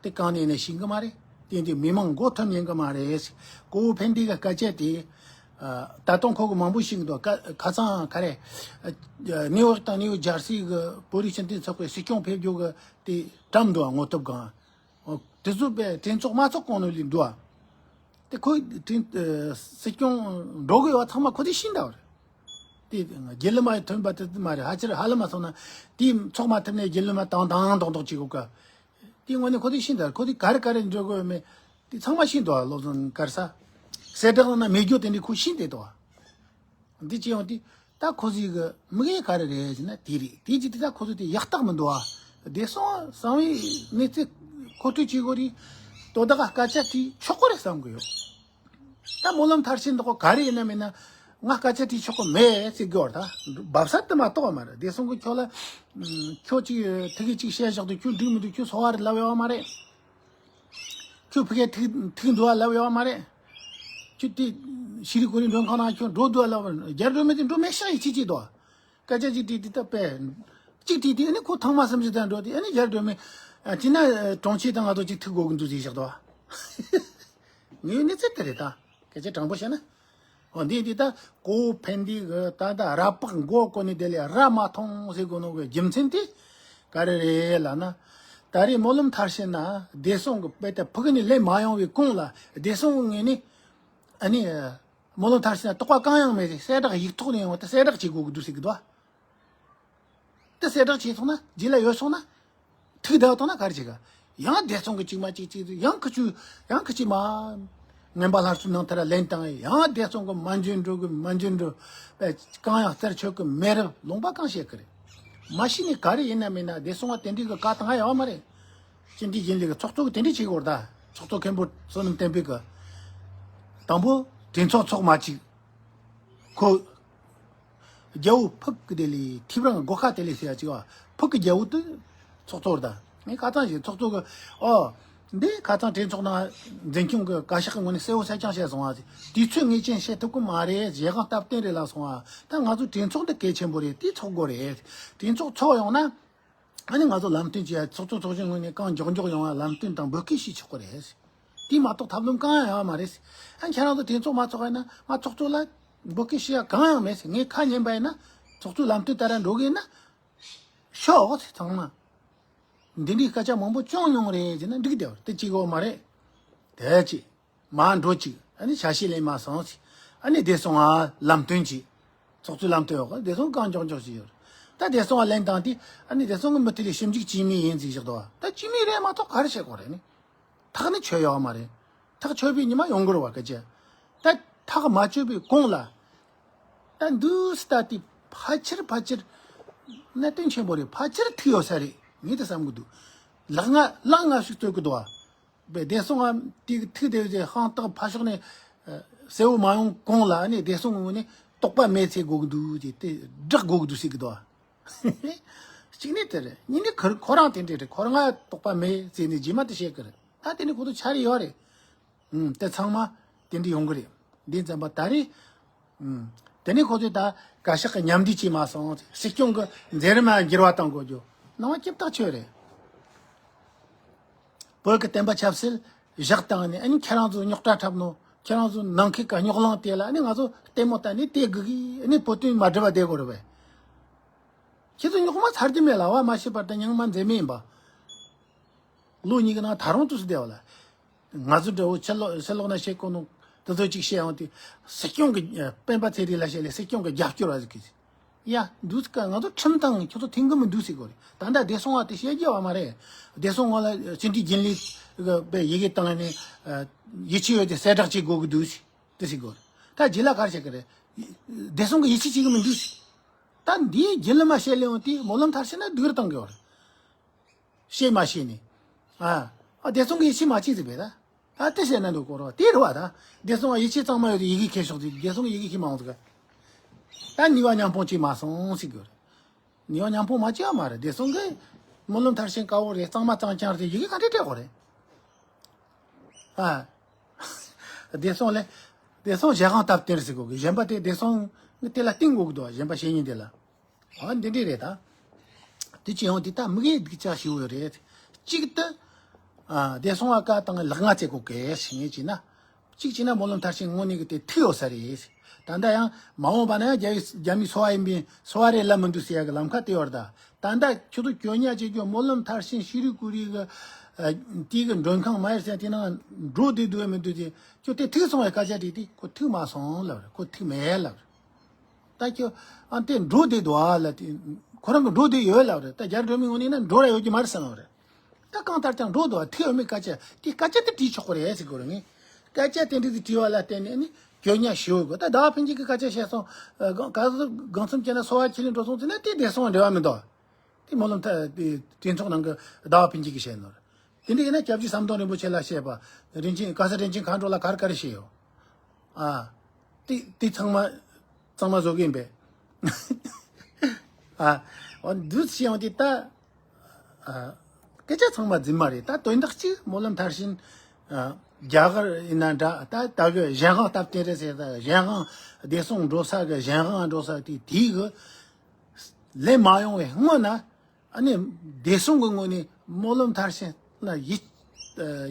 དེ་གང་ནས་ནས་ཤེས་གི་མ་རེད། དེ་འདི་མི་མང་མགོ་ཐོན་ཉན་གི་མ་རེད། གོ་བོ་ཕན་བདེ་གི་སྐད་ཆ་དེ། ཨ། ད་དུང་ཁོ་གི་མང་པོ་ཤེས་གི་འདུག་ཁ་ཁ་སང་ག་རེ། ཨ། ནིའུ་ཡོག་དང་ནིའུ་ཇར་སི་གི་བོད་རིགས་སྤྱི་མཐུན་ཚོགས་པའི་སྲིད་སྐྱོང་ཕེབས་རྒྱུ་གི་དེ་བཀྲམ་འདུག་ངོ་ཐུབ་གང་། ཨོ། དེ་ཚོ་པས་གྲོས་ཚོགས་མ་ཚོགས་གོང་ནས་ལས་འདུག་ཨ། དེ་ཁོས་གྲོས། ཨ། སྲིད་སྐྱོང་འགྲོ་གི་ཡོད་ཚང་མ་ཁོ་ཚོས་ཤེས་འདུག་རེད། དེ་རྒྱུན་ལས་མ་ཐོན་པ་དེ་མ་རེད། ཧ་ཅིར་ཧ་ལམ་མ་སོང་ན་དེ་ཚོགས་མ་ཐུབ་ནས་རྒྱུན་ལས་མ་དང་དང་དོག་དོག་བྱེད་གོ་ཀ། དེ་དངོས་གནས་ཁོ་ཚོས་ཤེས་འདུག་ཁོ་ཚོས་ག་རེ་ག་རེ་འགྲོ་དགོས་མེད་དེ་ཚང་མ་ཤེས་འདུག་བློ་བཟང་ག་རེ་ཟེར། གསལ་བསྒྲགས་ནང་ན་མེད་རྒྱུ་དེ་འདྲ་ཁོས་ཤེས་བསྡད་འདུག་འདི་ཅི་ཡང་དེ་ད་ཁོ་ཚོའི་གི་དམིགས་ཡུལ་ག་རེ་རེད་ཟེར་ན་དེ་རེད། དེ་ཅི་དེ་ད་ཁོ་ཚོ་དེ་ཡག་རྟགས་མི་འདུག་ཨ། བདེ་སྲུང་གསང་བའི་གནས་ཚུལ་མཁོ་སྤྲོད་བྱེད་དགོས་རེད། དོ་བདག་ག་སྐད་ཆ་དྲིས་ཆོག་གོ་རེད་བསམ་གི་ཡོད། ད་སྨོན་ལམ་མཐར་ཕྱིན་འདི་གོ་ག་རེ་ཡིན་ན་མིན་ན་ང་སྐད་ཆ་དྲིས་ཆོག་གོ་མེད་ཟེར་གི་བར་ད་འབབ་ས་དེ་མ་གཏོགས་མ་རེད། བདེ་སྲུང་གི་ཁྱོད་ལ་ཁྱོད་ཅིག་ཐུག་གི་ཅིག་བཤད་བཞག་དུས་ཁྱོད་འགྲིག་མི་འདུག་ཁྱོད་སོ་བ་རེད་ལབ་ཡོད་མ་རེད། ཁྱོད་ཕ་གིར་ཐུག་ཐུག་འདུག་ལབ་ཡོད་མ་རེད། ཁྱོད་དེ་ཤེས་རིག་གོ་རིམ་མགྲོན་ཁང་ནང་ཁྱོད་འགྲོ་འདུག་ལབ། རྒྱ་འགྲོ་མི་དེ་འགྲོ་མེད་ཤག་ཡིན་ཅི་ཅི་དོ། སྐད་ཆ་ཅིག་དྲིས་དེ་ད་པས། གཅིག་དྲིས་དེ་ཨ་ནི་ཁོ་ཐང་མ་བསམ་ཞིག་དང་འགྲོ་དེ་ཨ་ནི་རྒྱ་འགྲོ་མི། ཨ། དེ་ན་གྲོང་ཁྱེར་དང་ང་ཚོ་ཅིག་ཐུག་དགོས་ཀྱི་འདུག་ཟེར་ཤག་དོ། ངའི་གནས་ཚུལ་དེ་རེད་ད། སྐད་ཆ་དྲང་པོ་བཤད་ན། འོ་འདི་འདི་ད་གོ་བོ་ཕན་བདེ་གི་ད་ད་ར་པགས་མགོ་བསྐོར་ནས་དེ་ལས་ར་མ་ཐོང་ཟེར་དགོས་ནོ་གི་རྒྱུ་མཚན་དེ་ག་རེ་རེད་ལབ་ན། ད་རེས་སྨོན་ལམ་མཐར་ཕྱིན་ན་བདེ་སྲུང་གི་དཔེ་ད་ཕུག་ནས་སླེབས་མ་ཡོང་བའི་གོང་ལ་བདེ་སྲུང་ངོས་ནས་ཨ་ནི་སྨོན་ལམ་མཐར་ཕྱིན་ན་དོགས་པ་གང་ཡང་མེད་ཟེར། གསལ་བསྒྲགས་ཡིག་ཐོག་ནས་ཡོང་བ་ད་གསལ་བསྒྲགས་བྱེད་དགོས་ཀྱི་འདུག་ཟེར་གི་འདུག་ཨ། དེ་གསལ་བསྒྲགས་བྱས་སོང་ན་རྗེས་ལ་ཡོད་སོང་ན། ཐུག་བསྡད་བཏང་ན་ག་རེ་བྱེད་ག་ཡང་བདེ་སྲུང་གི་གཅིག་མ་གཅིག་གཅིག་ཡང་ཁུ་ཆུ་ཡང་ཁུ་ཆུ་མ། ངན་པ་སླར་གསོའི་ནང་དེ་ར་ལེན་བཏང་ཡང་བདེ་སྲུང་གི་མ་འཇོན་འགྲོ་གི་མ་འཇོན་འགྲོ། པས་གང་ཡང་རྩར་ཆོད་གི་མེད་རབས་ལུང་པ་གང་བཤད་གི་རེད། མ་གཞི་ནས་ག་རེ་ཡིན་ན་མིན་ན་བདེ་སྲུང་བ་དེ་འདྲའི་གི་བཀའ་བཏང་ཡ་ཡོད་མ་རེད། སྤྱི་འཐུས་རྒྱུན་ལས་ཀྱི་ཚོགས་གཙོ་གི་དེ་འདྲས་བྱེད་དགོས་རེད་ད། ཚོགས་གཙོ་མཁན་པོ་བསོད་ནམས་བསྟན་འཕེལ་གི། དང་པོ་གྲོས་ཚོགས་ཚོགས་མ་བཅུག་ཁོ། རྒྱལ་པོ་ཕུག་གི་དེ་ལས་ཐིབ་རང་སྒོ་ཁ་དེ་ལས་ཟེར་ཡ་ཅིག་བ། ཕུག་གི་རྒྱལ་པོ་དེ་ཚོགས་གཙོ་རེད་ད། ངས་ཁ་ཚང་ཞིག་ཚོགས་གཙོ་གི། ཨོ། འདི་ཁ་ཚང་གྲོས་ཚོགས་ནང་འཛིན་སྐྱོང་གི་བཀའ་ཤག་གི་ངོས་ནས་གསལ་བོ་གསལ་རྐྱང་བཤད་སོང་བ། དུས་ཚོད་ངེས་ཅན་བཤད་ཐུབ་ཀྱི་མ་རེད། ཞལ་སྒང་སྟབས་བསྟུན་རེད་ལབ་སོང་བ། ད་ང་ཚོ་གྲོས་ཚོགས་འདི་གལ་ཆེན་པོ་རེད། དེ་ཚོགས་དགོས་རེད། གྲོས་ཚོགས་ཚོགས་ཡོང་ན། ཨ་ནི་ང་ཚོ་ལམ་སྟོན་བྱས། ཚོགས་གཙོ་ཚོགས་གཞོན་ངོས་ནས་གང་མགྱོགས་མགྱོགས་ཡོང་བ་ལམ་སྟོན་དང་འབོད་སྐུལ་ཞུས་ཆོག་གི་རེད། དེ་མ་གཏོགས་ཐབས་ལམ་གང་ཡང་ཡོད་མ་རེད། ཨ་ཁྱེད་རང་ཚོ་གྲོས་ཚོགས་མ་ཚོགས་པ་ཡིན་ན་ང་ཚོགས་གཙོ་ལ་འབོད་སྐུལ་ཞུ་ཡ་གང་ཡང་མེད། ངས་ཁ་ཉན་པ་ཡིན་ན་ཚོགས་གཙོའི་ལམ་སྟོན་ལྟར་འགྲོ་གི་ཡིན་ན་ཤོག་ཚང་མ། འདི་འདྲའི་སྐད་ཆ་མང་པོ་བྱུང་མྱོང་རེད་ཟེར་ན་འགྲིག་བསྡད་པ་རེད། དེ་གཅིག་ཡོད་མ་རེད། དེ་གཅིག་མར་འགྲོ་གཅིག་ཨ་ནི་ཆ་ཤས་ལེན་མ་སོང་ཟེར། ཨ་ནི་བདེ་སྲུང་ང་ལམ་སྟོན་གྱིས། ཚོགས་གཙོའི་ལམ་སྟོན་འོག་བདེ་སྲུང་གང་མགྱོགས་མགྱོགས་ཞིག་ཡོད། ད་བདེ་སྲུང་ང་ལན་བཏང་དུས་ཨ་ནི་བདེ་སྲུང་གི་མི་དེ་ལས་ཞིབ་འཇུག་བྱེད་མུས་ཡིན་ཟེར་བཞག་འདུག་ད་བྱེད་མུས་རེད་མ་གཏོགས་ག་རེ་བྱེད་དགོས་རེད་ནི། ཐག་ནི་ཆོད་ཡོད་མ་རེད། ཐག་ཆོད་པའི་ཉི་མ་ཡོང་གི་རེད་བ་སྐད་ཆ། ད་ཐག་མ་ཆོད་པའི་གོང་ལ། ད་འདུག་སེ་ད་དེ་ཕལ་ཆེར་ཕལ་ཆེར་གནད་དོན་ཆེན་པོ་རེད། ཕལ་ཆེར་ཐུག་ཡོད་ས་རེད། ངས་དེ་བསམ་གི་འདུག་ལག་ང་ལག་ང་ཞིག་རྩོད་གི་འདུག་བ། བདེ་སྲུང་ང་དེ་གི་ཐུག་བསྡད་རྗེས་ཤིང་སྟག་ཕར་ཕྱོགས་ནས་གསལ་བོ་མ་ཡོང་གོང་ལ་ནི་བདེ་སྲུང་ངོས་ནས་དོགས་པ་མེད་ཟེར་དགོས་གི་འདུག་དེ་དེ་བསྒྲགས་དགོས་གི་འདུག་ཟེར་གི་འདུག་བ། གཅིག་ནས་དེ་རེད། གཉིས་ནས་ཁོ་ཁོ་རང་དེ་འདྲས་རེད། ཁོ་རང་ང་དོགས་པ་མེད་ཟེར་ནས་རྗེས་མ་དེ་བཤད་གི་རེད། ད་དེ་ནས་ཁོ་ཚོ་ཆ་རེ་ཡོད་རེད། ཨུམ། དེ་ཚང་མ་དེ་འདྲ་ཡོང་གི་རེད། འདི་ཙམ་པ་ད་རེས། ཨུམ། དེ་ནས་ཁོ་ཚོས་ད་བཀའ་ཤག་གི་མཉམ་འབྲེལ་བྱས་མ་སོང་། སྲིད་སྐྱོང་གི་མཛད་རིམ་ལ་འགྱུར་བ་གཏོང་དགོས་རྒྱུ་སྣང་བ་སྐྱིད་ཐག་ཆོད་རེད། བོད་ཀྱི་བསྟན་པ་ཆབ་སྲིད་བཞག་བཏང་ནས་ཨ་ནི་ཁྱེད་རང་ཚོ་རྙོག་དྲ་འཁྲབ་ནོ། ཁྱེད་རང་ཚོ་ནང་ཁུལ་གྱི་རྙོག་གླེང་དེ་ལ་ཨ་ནི་ང་ཚོ་ལྟད་མོ་བལྟས་ནས་བལྟས་དགོས་གི། ཨ་ནི་བོད་དོན་མ་འགྲུབ་པ་བསྡད་དགོས་རེད་པས། ཁྱེད་ཚོ་རྙོག་མ་ཚར་རྒྱུ་མེད་ལ། བ་མ་ཤེས་པར་དུ་རྙིང་མ་མཛེས་མ་ཡིན་པ། ལོ་གཉིས་ཀྱི་ནང་ད་རུང་དུས་སུ་བསྡད་པ་ལ། ང་ཚོ་འདྲ་བོ་ཕྱི་ལོགས་ཕྱི་ལོགས་ན་བཤད་དགོས་ནོ་དེ་ཚོ་ཅིག་བཤད་ཡོང་དུས། སྲིད་སྐྱོང་གི་སྤེན་པ་ཚེ་རིང་ལ་བཤད་ལས་སྲིད་སྐྱོང་གི་རྒྱབ་སྐྱོར་བ་ཟིག་གིས། ཡ། འདུག་ཀ་ང་ཚོ་ཁྲིམས་དང་ཁྱོད་ཚོ་མཐུན་གི་མི་འདུག་ཟེར་གོ་རེད། ད་ལྟ་བདེ་སྲུང་བ་དེ་བཤད་རྒྱུ་བ་མ་རེད། བདེ་སྲུང་བ་ལ་སྤྱི་འཐུས་རྒྱུན་ལས་པས་ཡི་གེ་བཏང་ནས་ཡིད་ཆེས་ཡོད་དེ་གསལ་བསྒྲགས་བྱེད་དགོས་གི་འདུག་ཟེར་དེ་ཟེར་གོ་རེད། ད་རྗེས་ལ་ག་རེ་བྱེད་གི་རེད། བདེ་སྲུང་གི་ཡིད་ཆེས་བྱེད་གི་མི་འདུག་ཟེར། ད་འདིའི་རྒྱུན་ལ་མ་བཤད་ལེ་ཡོང་དུས་སྨོན་ལམ་མཐར་ཕྱིན་ན་སྡུག་རུ་བཏང་གི་ཡོད་རེད། ཤེས་མ་ཤེས་ནས། ཨ། ཨ། བདེ་སྲུང་གི་ཡིད་ཆེས་མ་བྱེད་ཟིག་བས་ད། ཨ། དེ་བཤད་ན་འདུག་གོ་རོ། དེ་རུ་བ་ད། བདེ་སྲུང་བ་ཡིད་ཆེས་གཙང་མ་ཡོད་དེ་ཡི་གེ་ཁྱེར་ཤོག་ཟིག་བདེ་སྲུང་གི་ཡི་གེ་ཁྱེར་མ་འོང་ཟིག་ད་ནུས་པ་མཉམ་སྤུངས་བྱེད་མ་སོང་ཟིག་གི་རེད། ནུས་པ་མཉམ་སྤུངས་མ་བྱེད་བ་མ་རེད། བདེ་སྲུང་གི་སྨོན་ལམ་མཐར་ཕྱིན་དཀའ་བོ་རེད། གཙང་མ་གཙང་རྐྱང་རེད། ཡི་གེ་ག་འདྲས་སྤྲད་དགོས་རེད། ཨ། བདེ་སྲུང་ལས། བདེ་སྲུང་ཞལ་སྒང་སྟབས་བསྟུན་ཟེར་དགོས་གི། གཞན་པ་དེ་བདེ་སྲུང་གི་དེ་ལ་བསྟུན་དགོས་གི་འདུག་གཞན་པ་བཤེས་གཉེན་དེ་ལ། ཨ། འདི་འདྲས་རེད་ད། དེ་ཅི་ཡང་དེ་ད་མི་གའི་སྡུག་ཅག་ཞིག་ཡོད་རེད། གཅིག་ཏུ། ཨ། བདེ་སྲུང་བ་བཀའ་དང་ལག་ང་བཙལ་དགོས་གི་ཞིག་ངས་བྱས་ན། གཅིག་བྱས་ན་སྨོན་ལམ་མཐར་ཕྱིན་དངོས་གནས་གི་དེ་ཐུག་ཡོད་ས་རེད། ད་ལྟ་ཡང་མ་འོངས་པ་ན་ཡང་རྒྱ་ཡི་རྒྱ་མིའི་སོ་བ་ཡིན་པའི་སོ་བ་རེད་ལབ་མི་འདུག་ཟེར་ཡ་གི་ལམ་ཁ་དེ་ཡོད་རེད་ད། ད་ལྟ་ཁྱོད་ཚོ་གྱོད་ཉར་བྱེད་རྒྱུ་སྨོན་ལམ་མཐར་ཕྱིན་ཤེས་རིག་ཀུ་རི་གི། ཨ། དེའི་གི་མགྲོན་ཁང་མ་ཡར་ཟེར་དེ་ནང་འགྲོ་བསྡད་འདུག་མི་འདུག་དེ་ཁྱོད་དེ་ཐུག་སོང་བའི་སྐད་ཆ་དྲིས་དུས་ཁོ་ཐུག་མ་སོང་ལབ་རེད། ཁོ་ཐུག་མེད་ལབ་རེད། ད་ཁྱོད་ཨ་དེ་འགྲོ་བསྡད་འདུག་ཨ་ལབ་དུས་ཁོ་རང་གི་འགྲོ་བསྡད་ཡོད་ལབ་རེད། ད་རྒྱ་འགྲོ་མི་ངོ་ནས་ན་འགྲོ་ར་ཡོད་ཀྱི་མ་རེད་བསམ་ལབ་རེད། ད་གང་ལྟར་ཀྱང་འགྲོ་འདུག་ཨ། ཐུག་ཡོད་མེད་སྐད་ཆ་དེ་སྐད་ཆ་དེ་དྲིས་ཆོག་གི་རེད་ཟེར་གོ་རེད། ངས་སྐད་ཆ་དེ་འདྲ་དེ་དྲིས་པ་ལ་བརྟེན་ནས་ནི་གྱོད་ཉར་ཞུ་དགོས། ད་ཟླ་བ་ཕུན་སྐྱིད་ཀྱི་སྐད་ཆ་བཤད་སོང་། ཨ། གང་གང་གང་འཚམ་བྱས་ན་སོ་བ་ཁྱེར་ནས་འགྲོ་སོང་ཟེར་ན་དེ་བདེ་སྲུང་འབྲེལ་བ་མི་འདུག་དེ་སྨོན་ལམ་ཐ་དེ་གྲོས་ཚོགས་ནང་གི་ཟླ་བ་ཕུན་སྐྱིད་ཀྱིས་བཤད་ནོ་རེད། དེ་འདྲ་ཡིན་ན་སྐྱབས་རྗེ་ཟམ་གདོང་རིན་པོ་ཆེ་ལ་བཤད་པ། རིན་ཆེན་ག་ས་རིན་ཆེན་མཁའ་འགྲོ་ལ་ག་རེ་ག་རེ་བཤད་ཡོད། ཨ། དེ་དེ་ཚང་མ་གཙང་མ་བཟོ་གི་ཡིན་པས། ཨ། འོ་འདུག་སེ་ཡོང་དུས་ད། ཨ། སྐད་ཆ་ཚང་མ་རྫུན་མ་རེད། ད་དོན་དག་གཅིག་སྨོན་ལམ་མཐར་ཕྱིན། ཨ། རྒྱ་གར་ཡིན་ན་འདྲ། ད་ད་གི་གཞན་དབང་སྟབས་བསྟུན་རེད་ཟེར། ད་གཞན་དབང་བདེ་སྲུང་འགྲོ་ས་གི་གཞན་དབང་འགྲོ་ས་དེ་དེའི་གི་ལས་མ་ཡོང་བའི་སྔོན་ན། ཨ་ནི་བདེ་སྲུང་གི་ངོས་ནས་སྨོན་ལམ་མཐར་ཕྱིན་ལ་ཡིད་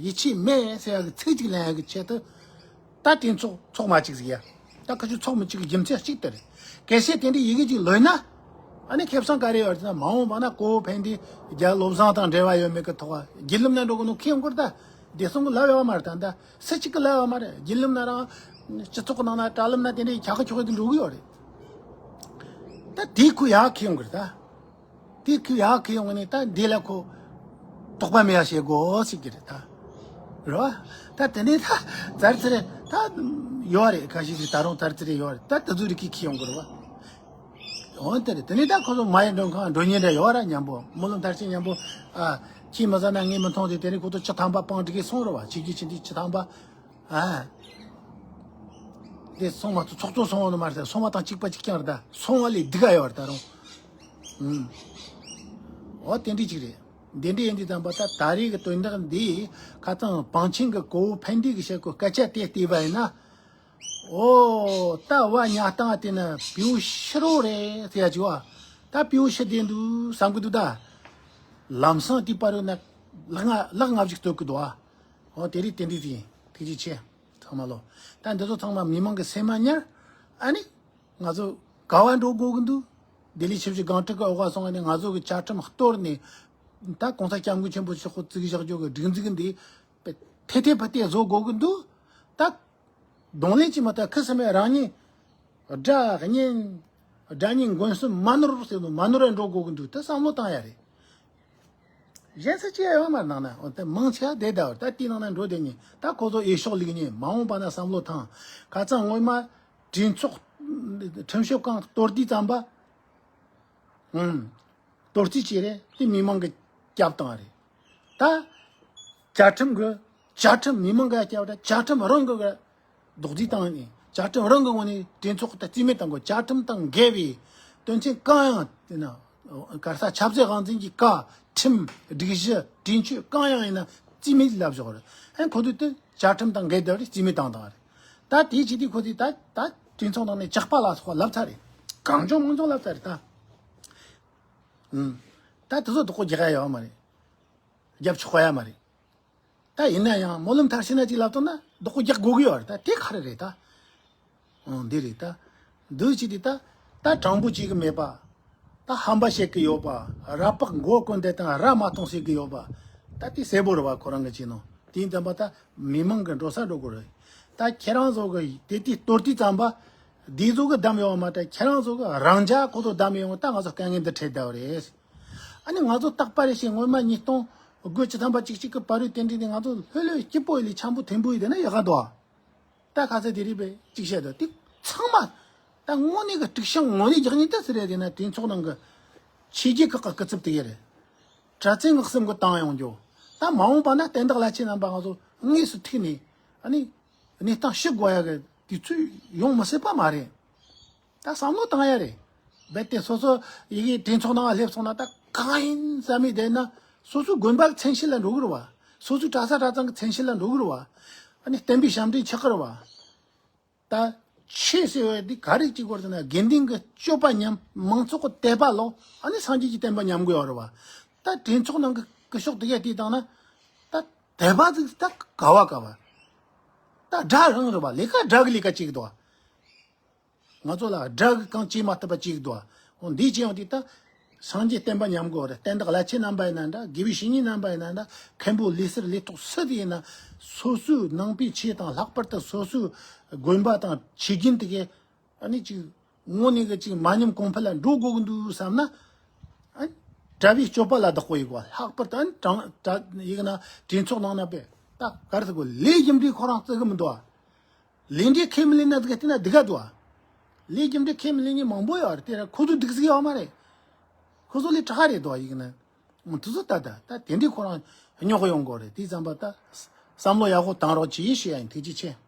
ཡིད་ཆེས་མེད་ཟེར་ཡག་གི་ཚིག་ཅིག་ལེན་ཡག་གི་ཆེད་དུ། ད་དེ་ཚོགས་ཚོགས་མ་བཅུག་ཟིག་ཡ། ད་ཁ་ཆུ་ཚོགས་མི་བཅུག་གི་རྒྱུ་མཚན་གཅིག་དེ་རེད། གལ་སྲིད་དེ་འདྲའི་ཡི་གེ་ཅིག་ལོན་ན། ཨ་ནི་ཁེ་བཟང་ག་རེ་ཡོད་ཟེར་ན། མ་འོངས་པ་ན་གོ་བོ་ཕན་བདེ་རྒྱ་བློ་བཟང་དང་འབྲེལ་བ་ཡོད་མེད་ཀྱི་ཐོག་བརྒྱུད་ལམ་ན་འགྲོ་གི་ནོ་ཁེ་ཡོང་གི་རེད་ད། བདེ་སྲུང་གི་ལབ་ཡོད་མ་རེད། ད་ད་སུ་གཅིག་གི་ལབ་ཡོད་མ་རེད། བརྒྱུད་ལམ་ན་རང་སྤྱི་ཚོགས་ཀྱི་ནང་ན་དྲ་ལམ་ན་དེ་འདྲའི་ཁྱག་ཁྱོག་དེ་འགྲོ་གི་ཡོད་རེད། ད་དེ་ཁོ་ཡག་ཁེ་ཡོང་གི་རེད་ད། དེ་ཁོས་ཡག་ཁེ་ཡོང་ནས་ད་འདི་ལ་ཁོ་དོགས་པ་མེད་ཡ་བྱེད་དགོས་ཟེར་གྱི་རེད་ད། རེད་བ། ད་དེ་ནས་ད་ཙར་ཙི་རེ་ད་ཡོད་རེད། ཁ་ཤས་ཤིག་ད་རུང་ཙར་ཙི་རེ་ཡོད་རེད། ད་དེ་ཚོ་རིགས་ཀྱིས་ཁེ་ཡོང་གི་རེད་བ། འོན་ཏེ་རེད། དེ་ནས་ད་ཁོ་ཚོ་མ་ཡི་མགྲོན་ཁང་མགྲོན་གཉེར་འདྲ་ཡོད་ར། མཉམ་པོ་སྨོན་ལམ་མཐར་ཕྱིན་མཉམ་པོ། ཨ། ཁྱེད་མི་ཟ་ན་ངས་མི་འཐུང་དེ། དེ་རིང་ཁོ་ཚོ་བཅུ་ཐམ་པ་སྤང་འགྲིག་གི་སོང་ར་བ། ཆིག་བརྒྱ་ཆིག་བརྒྱ་བཅུ་ཐམ་པ། ཨ། དེ་སོང་མ་ཐུབ། ཚོགས་གཙོ་སོང་བ་ནི་མ་རེད། སོང་བ་དང་གཅིག་པ་གཅིག་རྐྱང་རེད། ད་སོང་བ་ལས་སྡུག་ག་ཡོད་རེད་ད་རུང་། ཨུམ། འོ་དེ་འདྲ་ཅིག་རེད། འདི་འདྲ་ཡིན་དུས་ཙམ་པ་ད་ད་རེས་ཀྱི་དོན་དག་འདི་ཁ་སང་བང་ཆེན་གྱི་གོ་བོ་ཕན་བདེ་གི་བཤད་གོ་སྐད་ཆ་དེ་བལྟས་པ་ཡིན་ན། ཨོ། ད་བ་ཉ་སྟངས་དེ་ནི་བེའུ་ཤི་རོ་རེད་ཟེར་ཡ་ཅིག་བ། ད་བེའུ་ཤི་བསྡད་འདུག་བསམ་གི་འདུག་ད། ལམ་སང་དེ་པར་ཡོད་ན་ལག་ང་ལག་ང་བཞིག་སྟོད་གི་འདུག་ཨ། ཨོ་དེ་རིགས་དེ་འདྲ་ཡིན། ཐུགས་རྗེ་ཆེ། ཚང་མ་ལོ། ད་འདི་ཚོ་ཚང་མ་མི་མང་གི་སེམས་མ་ཉར། ཨ་ནི། ང་ཚོ་ག་བ་འགྲོ་དགོས་གི་འདུག་ལྡི་ལི་ཆུ་བཞི་སྒང་དྲུག་གི་འོག་ག་སོང་ནས་ང་ཚོ་གི་བཅའ་ཁྲིམས་གཏོར་ནས། ད་གོང་ས་སྐྱབས་མགོན་ཆེན་པོ་མཆོག་གི་བཙུགས་བཞག་རྒྱུ་གི་སྒྲིག་འཛུགས་འདི་ཐེ་ཐེ་ཕ་ཐེ་བཟོ་དགོས་གི་འདུག་ད་གདོང་ལེན་གྱིས་མ་ད་ཁུ་སིམ་མེ་རང་ཉིད་དགྲ་གཉེན། དགྲ་གཉེན་མགོན་གསུམ་མ་ནོར་ཟེར་ནོ་མ་ནོར་བ་འགྲོ་དགོས་གི་འདུག་ད་བསམ་བློ་བཏང་ཡ་རེད། གཞན་ས་ཅི་ཡང་ཡོད་མ་རེད། ནང་ན་འོ་ད་མང་ཆེ་བ་བསྡད་ད་བར་ད་དེའི་ནང་ན་འགྲོ་བསྡད་ཉིན་ད་ཁོ་ཚོ་འོས་ཤོག་ལུག་ཉིན་མ་འོངས་པ་ན་བསམ་བློ་ཐང་། ཁ་སང་སྔོན་མ་གྲོས་ཚོགས་ཁྲིམས་ཞིབ་ཁང་གཏོར་དུས་ཙམ་པ། ཨུམ། གཏོར་རྩིས་བྱས་རེད། དེ་མི་མང་གི་སྐྱབས་བཏང་རེད། ད་བཅའ་ཁྲིམས་གི་བཅའ་ཁྲིམས་མི་མང་གི་སྐྱབས་རེད། བཅའ་ཁྲིམས་རང་གི་གི་རྡོག་རྫིས་བཏང་ནས་བཅའ་ཁྲིམས་རང་གི་ངོས་ནས་གྲོས་ཚོགས་དེ་རྩིས་མེད་བཏང་དགོས། བཅའ་ཁྲིམས་དང་འགལ་བའི་དོན་ཚན་གང་ཡང་དེ་ན་ག་རེ་ཟ་ཆབ་སྲིད་དབང་འཛིན་གྱི་བཀའ་ཁྲིམས་སྒྲིག་གཞི་གྲོས་ཆོད་གང་ཡང་ཡིན་ན་རྩིས་མེད་ལབ་བཞག་རེད། ཨ་ཁོ་ཚོས་དེ་བཅའ་ཁྲིམས་དང་འགལ་ལྡབ་རེད། རྩིས་མེད་བཏང་བཏང་རེད། ད་དེའི་ཆེད་དུ་ཁོ་ཚོས་ད་ད་གྲོས་ཚོགས་ནང་ནས་ཇག་པ་ལ་སོགས་པ་ལབ་ཚར་རེད། གང་བྱུང་མང་བྱུང་ལབ་ཚར་རེད་ད། ཨུམ། ད་དེ་ཚོ་བདག་པོ་རྒྱག་ཡ་ཡོད་མ་རེད། རྒྱབ་ཆོག་ཡ་མ་རེད། ད་ཡིན་ན་ཡང་སྨོན་ལམ་མཐར་ཕྱིན་ན་ཅིག་ལབ་ཐུབ་ན་བདག་པོ་རྒྱག་དགོས་ཀྱི་ཡོད་རེད། ད་དེ་ག་རེ་རེད་ད། ཨང་འདི་རེད་ད། འདུ་བྱེད་དེ་ད། ད་དྲང་པོ་བྱེད་ཀྱི་མེད་པ། ད་ཧམ་པ་བཤད་ཀྱི་ཡོད་པ། ར་ཕག་མགོ་བཀོན་ཏེ་དང་ར་མ་གཏོང་ཟེར་གྱི་ཡོད་པ། ད་དེ་གསལ་པོ་རེད་བ། ཁོ་རང་གི་བྱས་ནོ་དེ་ཡིན་ཙམ་པ་ད་མི་མང་གི་འགྲོ་ས་འགྲོ་དགོས་རེད། ད་ཁྱེད་རང་ཚོ་གི་དེ་དེ་གཏོར་དུས་ཙམ་པ། འདི་ཚོ་གི་བདམས་ཡོད་མ་ད་ཁྱེད་རང་ཚོ་གི་རང་ཅག་ཁོ་ཚོ་བདམས་ཡོང་ད་ང་ཚོ་དཀའ་ངལ་འདི་འཕྲད་བསྡད་པ་རེད། ཨ་ནི་ང་ཚོ་རྟག་པར་རེ་བཞིན་སྔོན་མ་ཉིས་སྟོང་དགུ་བཅུ་ཐམ་པ་གཅིག་གཅིག་གི་བར་དུ་དེ་འདྲ་ནི་ང་ཚོ་ལྷོད་ལྷོད་སྐྱིད་པོ་ཡིན་ལས་འཆམ་པོ་མཐུན་པོ་ཡིན་དེ་ན་ཡག་ག་འདུག་ད་ཁ་ཚ་དེ་རིགས་པས་གཅིག་བཤད་དོ་དེ་ཚང་མ་ད་དངོས་གནས་གི་དཀྲུག་ཤིང་ངོ་ནས་རྒྱག་ཉིན་ད་ཟེར་རེད། དེ་ན་དེ་ཚོགས་ནང་གི་ཆོས་བརྒྱུད་ཁག་གི་སྐུ་ཚབ་དེ་ག་རེད། གྲྭ་བཙུན་ངག་གསུམ་གི་བཏང་ཡོང་རྒྱུ། ད་མ་འོངས་པ་ན་བསྟན་བདག་བླ་ཆེན་རྣམ་པ་ང་ཚོ་དངོས་སུ་ཐུག་ནས་ཨ་ནི་གནས་སྟངས་ཞུ་དགོས་ཡ་གི་དུས་ཚོད་ཡོང་མི་སྲིད་པ་མ་རེད། ད་བསམ་བློ་བཏང་ཡ་རེད། རྦད་དེ་སོ་སོ་ཡི་གེ་གྲོས་ཚོགས་ནང་སླེབས་སོང་ན་ད་གང་ཡིན་བསམ་མེད་བསྡད་ན་སོ་སོའི་དགོན་པ་གི་མཚན་ཤས་ལ་འགྲོ་གི་རེད་བ། སོ་སོའི་གྲྭ་ས་གྲྭ་ཚང་གི་མཚན་ཤས་ལ་འགྲོ་གི་རེད་བ། ཨ་ནི་བསྟན་པའི་ཞབས་འདྲེན་ཆགས་གི་རེད་བ། ད་ཆོས་ཟེར་བ་འདི་ག་རེ་གཅིག་པར་ཟེར་ན་དགེ་འདུན་གྱི་སྤྱོད་པ་ཉམས། མང་ཚོགས་ཀྱི་དད་པ་ལོག་ཨ་ནི་སངས་རྒྱས་ཀྱི་བསྟན་པ་ཉམས་དགོས་ཡོད་རེད་བ། ད་གྲོས་ཚོགས་ནང་གི་སྐུ་ཞོགས་དེ་གས་དེ་བཏང་ན་ད་དད་པ་ཟིག་ད་ག་བ་ག་བ། ད་དགྲ་རང་རེད་བ། ལས་ཀ་དགྲ་གི་ལས་ཀ་གཅིག་འདུག་བ། ང་ཚོ་ལ་དགྲ་གི་གང་བྱེད་མ་ཐུབ་པ་གཅིག་འདུག་བ། འོ་འདི་བྱས་ཡོང་དུས་ད་སངས་རྒྱས་བསྟན་པ་ཉམས་དགོས་རེད། བསྟན་བདག་བླ་ཆེན་རྣམ་པ་ཡིན་ན་འདྲ། དགེ་བའི་བཤེས་གཉེན་རྣམ་པ་ཡིན་ན་འདྲ། མཁན་པོ་ལས་ཟུར་ལས་ཐོག་སུ་དེ་ཡིན་ན་སོ་སོའི་ནང་པའི་ཆོས་དང་ལྷག་པར་དུ་སོ་སོའི་དགོན་པ་དང་ཆོས་རྒྱུན་དེ་གས་ཨ་ནི་ཅིག་དངོས་གནས་གི་ཅིག་མ་ཉམས་གོང་འཕེལ་ལ་འགྲོ་དགོས་ཀྱི་འདུག་བསམ་ན། ཨ་ནི་གྲྭ་པའི་སྤྱོད་པ་ལ་བདག་པོ་ཡོད་དགོས། ལྷག་པར་དུ་ཨ་ནི་དྲང་དྲ་ཡིག་ན་གྲོས་ཚོགས་ནང་ན་པས་ད་ག་རེ་ཟེར་དགོས། ལས་རྒྱུ་འབྲས་ཁོ་རང་བརྩི་གི་མི་འདུག་ཨ། ལས་འབྲས་ཁས་མི་ལེན་ན་ཟིག་བལྟས་ན་སྡུག་ག་འདུག་ཨ། ལས་རྒྱུ་འབྲས་ཁས་མི་ལེན་མཁན་མང་པོ་ཡོད་རེད། དེ་ར་ཁོ་ཚོ་སྡུག་ཟིག་ཡོད་མ་རེད། ཁོ་ཚོ་ལས་དྲག་རེད་འདུག་ཨ། ཡིག་ན་འོ་དེ་ཚོ་ད་ད་ད་དེ་འདྲའི་ཁོ་རང་རྙོག་ཡོང་དགོས་རེད། དེ་ཙམ་པ་ད་བསམ་བློ་ཡག་པོ་བཏང་རོགས་གྱིས་ཞུ་ཡ་ཡིན། ཐུགས་རྗེ་ཆེ།